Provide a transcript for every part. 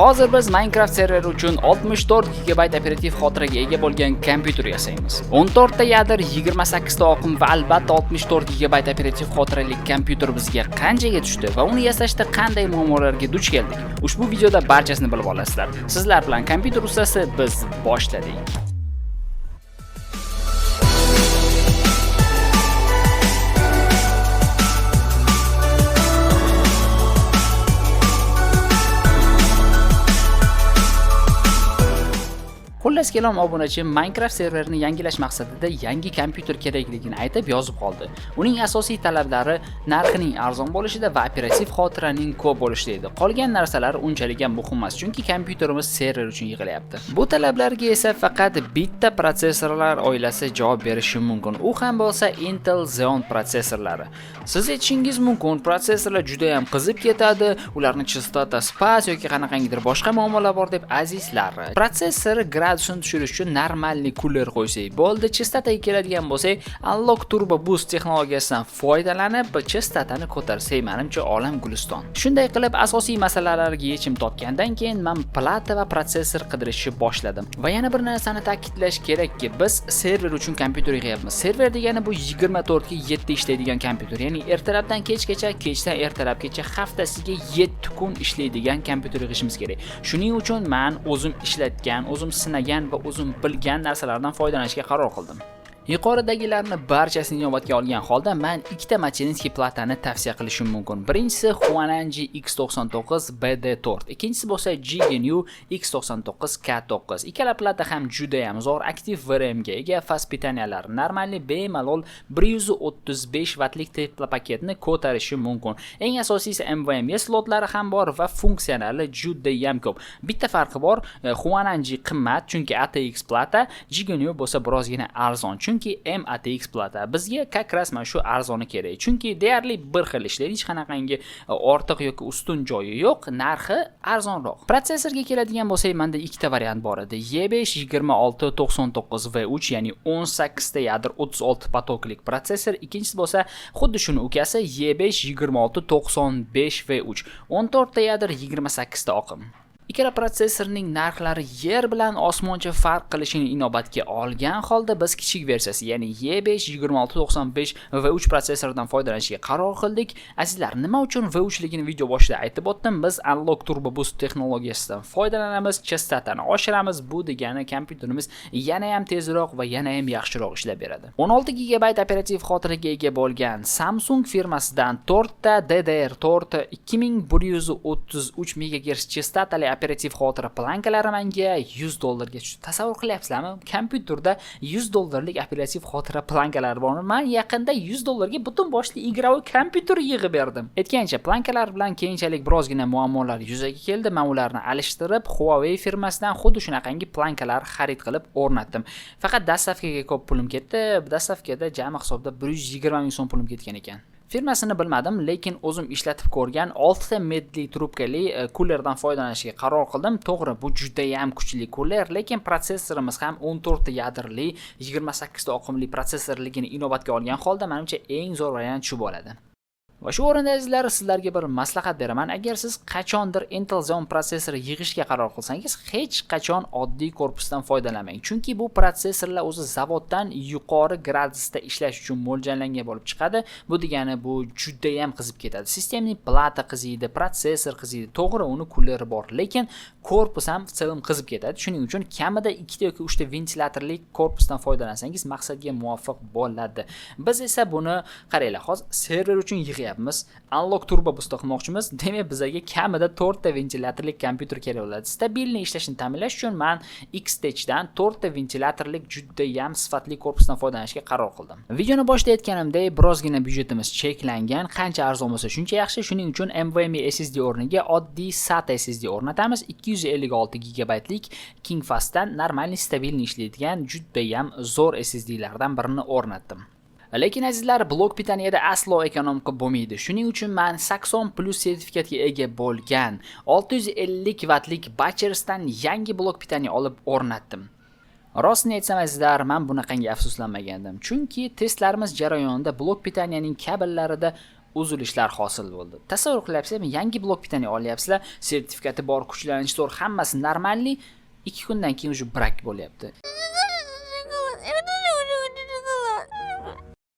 Hozir biz Minecraft serveri uchun 64 GB operativ xotiraga ega bo'lgan kompyuter yasaymiz. 14 ta yadr, 28 ta oqim va albatta 64 GB operativ xotirali kompyuter bizga qanchaga tushdi va uni yasashda qanday muammolarga duch keldik? Ushbu videoda barchasini bilib olasizlar. Sizlar bilan kompyuter ustasi, biz boshladik. Xullas kalom, obunachi Minecraft serverini yangilash maqsadida yangi kompyuter kerakligini aytib yozib qoldi. Uning asosiy talablari narxining arzon bo'lishida va operativ xotiraning ko'p bo'lishida edi. Qolgan narsalar unchalik ham muhim emas, chunki kompyuterimiz server uchun yig'ilyapti. Bu talablarga esa faqat bitta protsessorlar oilasi javob berishi mumkin. U ham bo'lsa Intel Xeon protsessorlari. Siz aytishingiz mumkin, protsessorlar juda ham qizib ketadi, ularning chastotasi past yoki qanaqangidir boshqa muammolar bor deb, azizlar. Protsessor gradusini tushirish uchun нормальный кулер qo'ysak bo'ldi. Chastotaga keladigan bo'lsak, Unlock Turbo Boost texnologiyasidan foydalanib, chastotani ko'tarsak, menimcha olam guliston. Shunday qilib, asosiy masalalarga yechim topgandan keyin men plata va protsessor qidirishni boshladim. Va yana bir narsani ta'kidlash kerakki, biz server uchun kompyuter yig'yapmiz. Server degani bu 24 ga 7 ishlaydigan kompyuter, ya'ni ertalabdan kechgacha, kechdan ertalabgacha haftasiga 7 kun ishlaydigan kompyuter yig'ishimiz kerak. Shuning uchun men o'zim ishlatgan, o'zim sinagan va o'zim bilgan narsalardan foydalanishga qaror qildim. Yuqoridagilarni barchasini inobatga olgan holda men ikkita материнский platani tavsiya qilishim mumkin. Birinchisi Huananzhi X99 BD4, ikkinchisi bo'lsa GNU X99 K9. Ikkala plata ham juda ham zo'r, aktiv VRM ga ega, fast питания lari нормальный, bemalol 135 vattlik теплопакет ni ko'tarishi mumkin. Eng asosiysi, NVMe slotlari ham bor va funksionali juda ham ko'p. Bitta farqi bor, Huananzhi qimmat, chunki ATX plata, GNU bo'lsa birozgina arzon, chunki MATX plata. Bizga как раз mana shu arzoni kerak, chunki deyarli bir xil ishlaydi, hech qanaqangi ortiq yoki ustun joyi yo'q, narxi arzonroq. Protsessorga keladigan bo'lsak, menda ikkita variant bor edi: E5 2699 V3, ya'ni 18 ta yadr, 36 поток lik protsessor. Ikkinchisi bo'lsa xuddi shuni ukasi E5 2695 V3, 14 ta yadr, 28 ta oqim. Ikkala protsessorning narxlari yer bilan osmoncha farq qilishini inobatga olgan holda biz kichik versiyasi, ya'ni E5 2695 V3 protsessoridan foydalanishga qaror qildik. Azizlar, nima uchun V3 ligini video boshida aytib o'tdim. Biz Unlock Turbo Boost texnologiyasidan foydalanamiz, chastotani oshiramiz. Bu degani kompyuterimiz yana ham tezroq va yana ham yaxshiroq ishlab beradi. 16 GB operativ xotiraga ega bo'lgan Samsung firmasidan 4 ta DDR4 2133 MHz chastotali operativ xotira plankalari menga 100 dollarga tushdi. Tasavvur qilyapsizlarmi? Kompyuterda 100 dollarlik operativ xotira plankalari bor. Men yaqinda 100 dollarga butun boshli игровой kompyuter yig'ib berdim. Aytgancha, plankalar bilan keyinchalik birozgina muammolar yuzaga keldi. Men ularni alishtirib, Huawei firmasidan xuddi shunaqangi plankalar xarid qilib o'rnatdim. Faqat доставка ga ko'p pulim ketdi. Доставка da jami hisobda 120 ming so'm pulim ketgan ekan. Firmasini bilmadim, lekin o'zim ishlatib ko'rgan 6 ta медь li trubkali kulerdan foydalanishga qaror qildim. To'g'ri, bu juda ham kuchli kuler, lekin protsessorimiz ham 14 ta yadrli, 28 ta oqimli protsessorligini inobatga olgan holda, menimcha eng zo'r variant shu bo'ladi. Va shu o'rinda, azizlar, sizlarga bir maslahat beraman. Agar siz qachondir Intel Xeon protsessori yig'ishga qaror qilsangiz, hech qachon oddiy korpusdan foydalanmang. Chunki bu protsessorlar o'zi zavoddan yuqori gradusda ishlash uchun mo'ljallangan bo'lib chiqadi. Bu degani bu juda ham qizib ketadi. Системный plata qiziydi, protsessor qiziydi. To'g'ri, uni kuleri bor, lekin korpus ham в целом qizib ketadi. Shuning uchun kamida ikkita yoki uchta ventilyatorli korpusdan foydalansangiz, maqsadga muvofiq bo'ladi. Biz esa buni, qaranglar, hozir server uchun yig'yapmiz. Unlock Turbo Boost qilmoqchimiz. Demak, bizga kamida 4 ta ventilyatorli kompyuter kerak bo'ladi. Стабильный ishlashini ta'minlash uchun men Xtechdan 4 ta ventilyatorlik juda ham sifatli korpusdan foydalanishga qaror qildim. Videoni boshida aytganimdek, birozgina byudjetimiz cheklangan. Qancha arzon bo'lsa, shuncha yaxshi. Shuning uchun NVMe SSD o'rniga oddiy SATA SSD o'rnatamiz. 256 gigabaytlik Kingfastdan нормальный, стабильный ishlaydigan juda ham zo'r SSDlardan birini o'rnatdim. Lekin, azizlar, блок питания da aslo эконом qilib bo'lmaydi. Shuning uchun men 80 plus sertifikatga ega bo'lgan 650 vattlik Bachersdan yangi блок питания olib o'rnatdim. Rostini aytsam, azizlar, men bunaqangi afsuslanmagandim. Chunki testlarimiz jarayonida блок питания ning kabellarida Uzilishlar hosil bo'ldi. Tasavvur qilyapsizlarmi? Yangi блок питания olyapsizlar, sertifikati bor, kuchlanishi zo'r, hammasi нормальный, 2 kundan keyin уже брак bo'lyapti.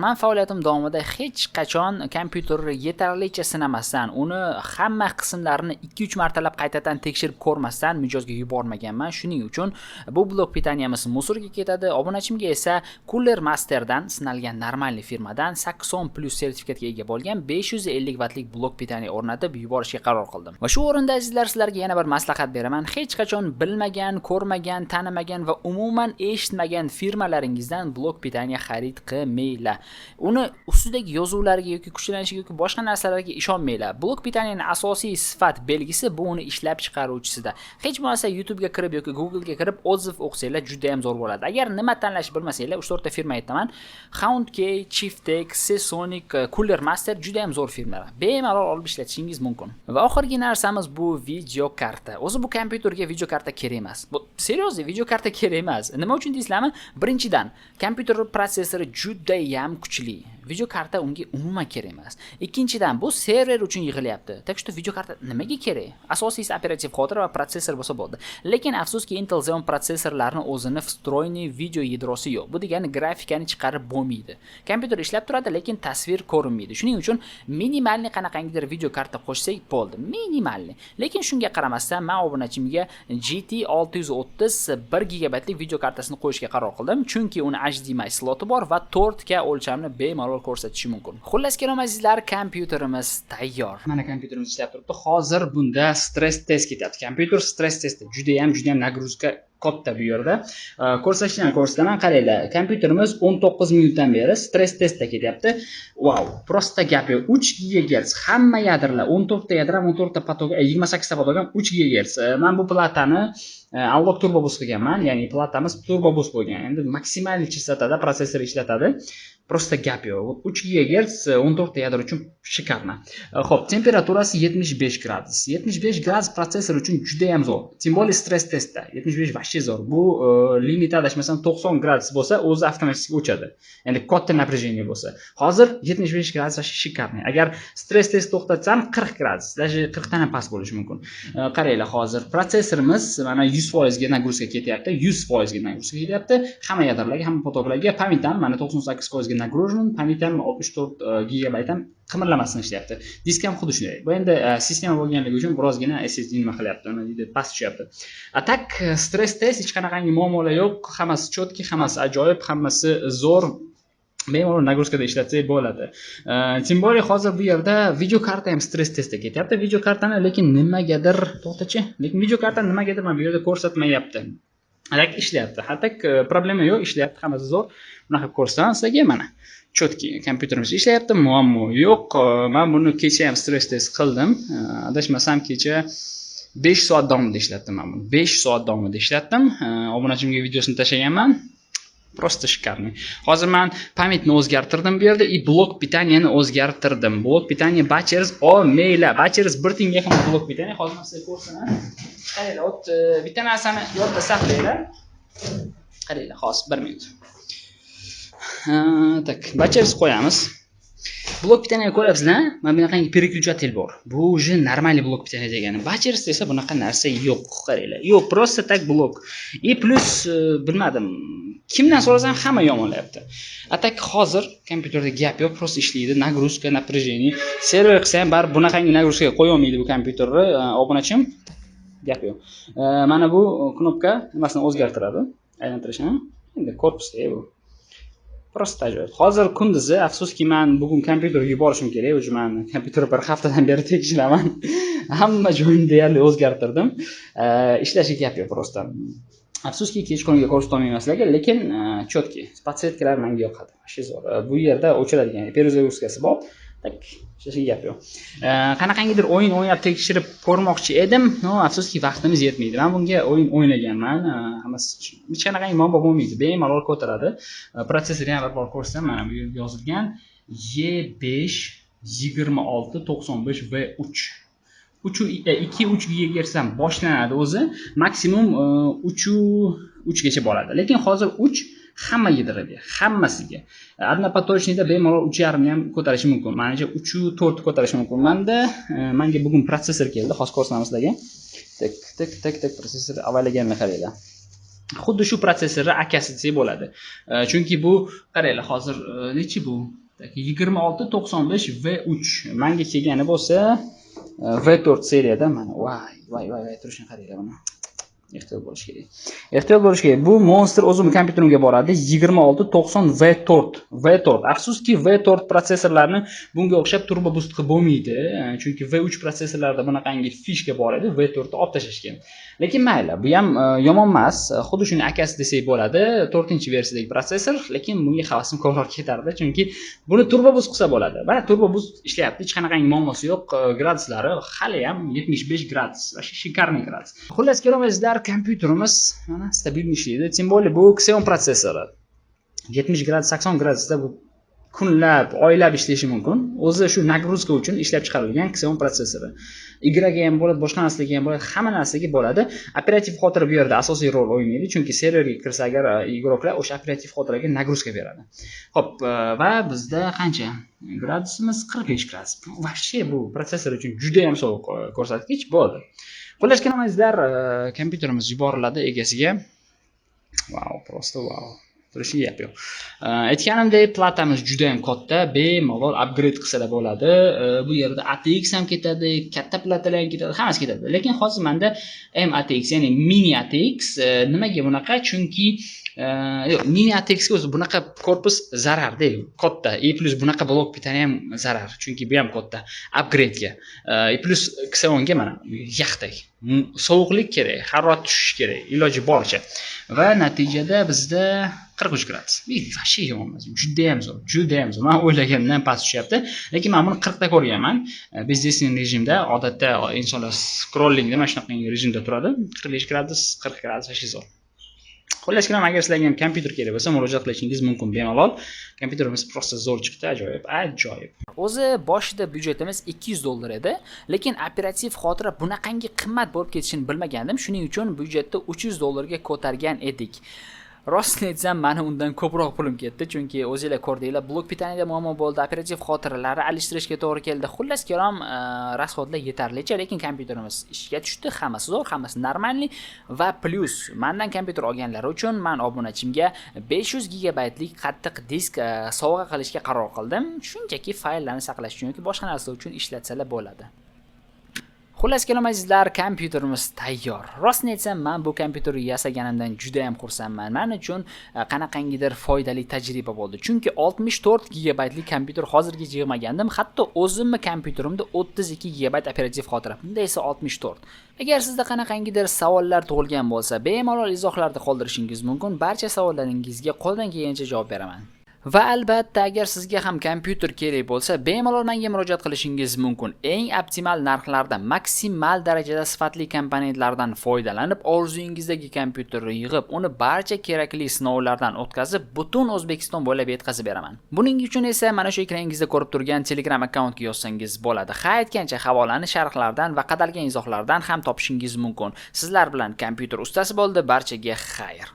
Man faoliyatim davomida hech qachon kompyuterni yetarlicha sinamasdan, uni hamma qismlarini 2-3 martalab qaytadan tekshirib ko'rmasdan mijozga yubormaganman. Shuning uchun bu блок питания miz мусор ga ketadi. Obunachimga esa Cooler Masterdan sinalgan нормальный firmadan 80 plus sertifikatga ega bo'lgan 550 vattlik блок питания o'rnatib yuborishga qaror qildim. Va shu o'rinda, azizlar, sizlarga yana bir maslahat beraman. Hech qachon bilmagan, ko'rmagan, tanimagan va umuman eshitmagan firmalaringizdan блок питания xarid qilmanglar. Uni ustidagi yozuvlarga yoki kuchlanishiga yoki boshqa narsalarga ishonmanglar. Блок питания ning asosiy sifat belgisi bu uni ishlab chiqaruvchisida. Hech bo'lmasa YouTube'ga kirib yoki Google'ga kirib отзыв o'qisanglar juda ham zo'r bo'ladi. Agar nima tanlash bilmasanglar, 3-4 ta firma aytaman. Houndkey, Chieftec, Seasonic, Cooler Master juda ham zo'r firmalar. Bemalol olib ishlatishingiz mumkin. Va oxirgi narsamiz bu video karta. O'zi bu kompyuterga video karta kerak emas. Bu серьёзно, video karta kerak emas. Nima uchun deysizlarmi? Birinchidan, kompyuter protsessori juda ham kuchli. Video karta unga umuman kerak emas. Ikkinchidan, bu server uchun yig'ilyapti. Так что video karta nimaga kerak? Asosiysi operativ xotira va protsessor bo'lsa bo'ldi. Lekin afsuski, Intel Xeon protsessorlarini o'zini встроенный video yadrosi yo'q. Bu degani grafikani chiqarib bo'lmaydi. Kompyuter ishlab turadi, lekin tasvir ko'rinmaydi. Shuning uchun минимальный qanaqangidir video karta qo'shsak bo'ldi. Минимальный. Lekin shunga qaramasdan men obunachimga GT 630 1 gigabaytlik video kartasini qo'yishga qaror qildim, chunki uni HDMI sloti bor va 4K o'lchamni bemalol ko'rsatishi mumkin. Xullas kalom, azizlar, kompyuterimiz tayyor. Mana, kompyuterimiz ishlab turibdi. Hozir bunda stress test ketyapti. Kompyuter stress testi juda ham, juda ham нагрузка katta bu yerda. Ko'rsatishdan ko'rsataman, qaranglar. Kompyuterimiz 19 minutdan beri stress testda ketyapti. Vau, просто gap yo'q. 3 GHz hamma yadrolar, 14 ta yadro, 14 ta поток, 28 ta поток ham 3 GHz. Men bu platani unlock turbo boost qilganman, ya'ni platamiz turbo boost bo'lgan. Endi maksimal частота da protsessor ishlatadi. Просто gap yo'q. 3 GHz 14 ta yadro uchun шикарно. Xo'p, temperaturasi 75 gradus. 75 gradus protsessor uchun juda ham zo'r. Тем более stress testda 75 вообще zo'r. Bu limit adashmasam 90 gradus bo'lsa, o'zi avtomatik o'chadi. Ya'ni katta напряжение bo'lsa. Hozir 75 gradus вообще шикарный. Agar stress test to'xtatsam 40 gradus, даже 40 dan ham past bo'lishi mumkin. Qaranglar, hozir protsessorimiz mana 100% ga нагрузка ketyapti, 100% ga нагрузка ketyapti. Hamma yadrolarga, hamma поток larga. Память ham mana 98% ga нагружен, память ham 64 gigabayt ham qimirlamasdan ishlayapti. Disk ham xuddi shunday. Bu endi sistema bo'lganligi uchun birozgina SSD nima qilyapti, uni deydi, past tushyapti. А так stress test, hech qanaqangi muammolar yo'q, hammasi четкий, hammasi ajoyib, hammasi zo'r. Bemalol нагрузка da ishlatsak bo'ladi. Тем более hozir bu yerda video karta ham stress testda ketyapti. Video kartani lekin nimagadir, to'xtachi, lekin video kartani nimagadir mana bu yerda ko'rsatmayapti. Так ishlayapti. А так problema yo'q, ishlayapti, hammasi zo'r. Bunaqa ko'rsataman sizlarga, mana. Четкий kompyuterimiz ishlayapti, muammo yo'q. Men buni kecha ham stress test qildim. Adashmasam kecha 5 soat davomida ishlatdim men buni. 5 soat davomida ishlatdim. Obunachimga videosini tashlaganman. Просто шикарный. Hozir men память ni o'zgartirdim bu yerda и блок питания ni o'zgartirdim. Блок питания bachers olmanglar. Bachers bir tiyinga ham блок питания. Hozir men sizlarga ko'rsataman. Qaranglar, вот bitta narsani yodda saqlanglar. Qaranglar, hozir bir minut. Так, bachers qo'yamiz. Блок питания ko'ryapsizlar, mana bunaqangi переключатель bor. Bu уже нормальный блок питания degani. Bachers esa bunaqa narsa yo'q, qaranglar. Yo'q, просто так блок. И плюс bilmadim, kimdan so'rasam hamma yomonlayapti. А так hozir kompyuterda gap yo'q, просто ishlaydi, нагрузка, напряжение. Server qilsa ham baribir bunaqangi нагрузка ga qo'ya olmaydi bu kompyuterni, obunachim. Gap yo'q. Mana bu knopka nimasini o'zgartiradi? Aylantirishini. Endi korpusda bu. Просто ajoyib. Hozir kunduzi, afsuski, men bugun kompyuterga yuborishim kerak. Уже men kompyuter bir haftadan beri tekshiraman. Hamma joyini deyarli o'zgartirdim. Ishlashi gap yo'q просто. Afsuski, kechqurunga ko'rsatolmayman sizlarga, lekin четкий. Подсветка lar menga yoqadi. Вообще zo'r. Bu yerda o'chiradigan перезагрузка si bor. Так, ishlashiga gap yo'q. Qanaqangidir o'yin o'ynab tekshirib ko'rmoqchi edim, но afsuski, vaqtimiz yetmaydi. Men bunga o'yin o'ynaganman. Hammasi hech qanaqangi muammo bo'lmaydi. Bemalol ko'taradi. Protsessor yana bir bor ko'rsatam, mana bu yerga yozilgan E5 26 95 V3. 3 2 3 GHz dan boshlanadi o'zi, maksimum 3 3 gacha boradi. Lekin hozir 3 Hamma ядро ga, hammasiga. Однопоточный da bemalol 3,5 ni ham ko'tarishi mumkin. Manimcha, 3,4 ko'tarishi mumkin. Manga bugun protsessor keldi, hozir ko'rsataman sizlarga. Так, так, так, так, protsessor avaylaganini qaranglar. Xuddi shu protsessorni akasi desak bo'ladi. Chunki bu, qaranglar, hozir nechi bu? Так, 2695 V3. Manga kelgani bo'lsa V4 seriyada mana, voy, voy, voy, voy, turishini qaranglar buni. Ehtiyot bo'lish kerak. Ehtiyot bo'lish kerak. Bu Monster o'zim kompyuterimga boradi. 2690 V4. V4. Afsuski, V4 protsessorlarni bunga o'xshab turbo boost qilib bo'lmaydi. Chunki V3 protsessorlarda bunaqangi фишка bor edi, V4 ni olib tashlashgan. Lekin mayli, bu ham yomon emas. Xuddi shuni akasi desak bo'ladi. 4-versiyadagi protsessor, lekin bunga havasim ko'proq ketardi, chunki buni turbo boost qilsa bo'ladi. Mana, turbo boost ishlayapti, hech qanaqangi muammosi yo'q. Graduslari hali ham 75 gradus, вообще шикарный gradus. Xullas kalom, azizlar, kompyuterimiz mana stabilniy ishlaydi. Тем более bu Xeon protsessori. 70 gradus, 80 gradusda bu kunlab, oylab ishlashi mumkin. O'zi shu нагрузка uchun ishlab chiqarilgan Xeon protsessori. Игра ga ham bo'ladi, boshqa narsalarga ham bo'ladi, hamma narsaga bo'ladi. Operativ xotira bu yerda asosiy rol o'ynaydi, chunki serverga kirsa agar игрок lar, o'sha operativ xotiraga нагрузка beradi. Xo'p, va bizda qancha? Gradusimiz 45 gradus. Bu вообще bu protsessor uchun juda ham sovuq ko'rsatkich bo'ldi. Xullas kalom, azizlar, kompyuterimiz yuboriladi egasiga. Vau, просто vau. Turishi gap yo'q. Aytganimdek, platamiz juda ham katta, bemalol upgrade qilsalar bo'ladi. Bu yerda ATX ham ketadi, katta platalar ham ketadi, hammasi ketadi. Lekin hozir menda M ATX, ya'ni mini ATX. Nimaga bunaqa? Chunki yo'q, mini ATX ga o'zi bunaqa korpus zararda, katta. И плюс bunaqa блок питания ham zarar, chunki bu ham katta upgradega. И плюс Xeonga mana yaxtak sovuqlik kerak, harorat tushishi kerak iloji boricha. Va natijada bizda 43 gradus. Вообще yomon emas, judayam zo'r, judayam zo'r. Man o'ylaganimdan past tushyapti. Lekin man buni 40 ta ko'rganman. Бездейственный rejimda odatda insonlar scrollingda mana shunaqa rejimda turadi. 45 gradus, 40 gradus вообще zo'r. Xullas kalom, agar sizlarga ham kompyuter kerak bo'lsa, murojaat qilishingiz mumkin bemalol. Kompyuterimiz просто zo'r chiqdi, ajoyib, ajoyib. O'zi boshida byudjetimiz 200 dollar edi, lekin operativ xotira bunaqangi qimmat bo'lib ketishini bilmagandim. Shuning uchun byudjetni 300 dollarga ko'targan edik. Rostini aytsam, mani undan ko'proq pulim ketdi, chunki o'zinglar ko'rdinglar, блок питания da muammo bo'ldi, operativ xotiralarni alishtirishga to'g'ri keldi. Xullas kalom, расход lar yetarlicha, lekin kompyuterimiz ishga tushdi, hammasi zo'r, hammasi нормальный. Va плюс mandan kompyuter olganlari uchun man obunachimga 500 gigabaytlik qattiq disk sovg'a qilishga qaror qildim. Shunchaki fayllarni saqlash uchun yoki boshqa narsa uchun ishlatsalar bo'ladi. Xullas kalom, azizlar, kompyuterimiz tayyor. Rostini aytsam, men bu kompyuterni yasaganimdan juda ham xursandman. Men uchun qanaqangidir foydali tajriba bo'ldi. Chunki 64 gigabaytli kompyuter hozirgacha yig'magandim. Hatto o'zimni kompyuterimda 32 gigabayt operativ xotira. Bunda esa 64. Agar sizda qanaqangidir savollar tug'ilgan bo'lsa, bemalol izohlarda qoldirishingiz mumkin. Barcha savollaringizga qo'ldan kelgancha javob beraman. Va albatta, agar sizga ham kompyuter kerak bo'lsa, bemalol menga murojaat qilishingiz mumkin. Eng optimal narxlarda, maksimal darajada sifatli komponentlardan foydalanib, orzuyingizdagi kompyuterni yig'ib, uni barcha kerakli sinovlardan o'tkazib, butun O'zbekiston bo'ylab yetkazib beraman. Buning uchun esa mana shu ekraningizda ko'rib turgan Telegram akkauntga yozsangiz bo'ladi. Ha, aytgancha, havolani sharhlardan va qadalgan izohlardan ham topishingiz mumkin. Sizlar bilan kompyuter ustasi bo'ldi. Barchaga xayr.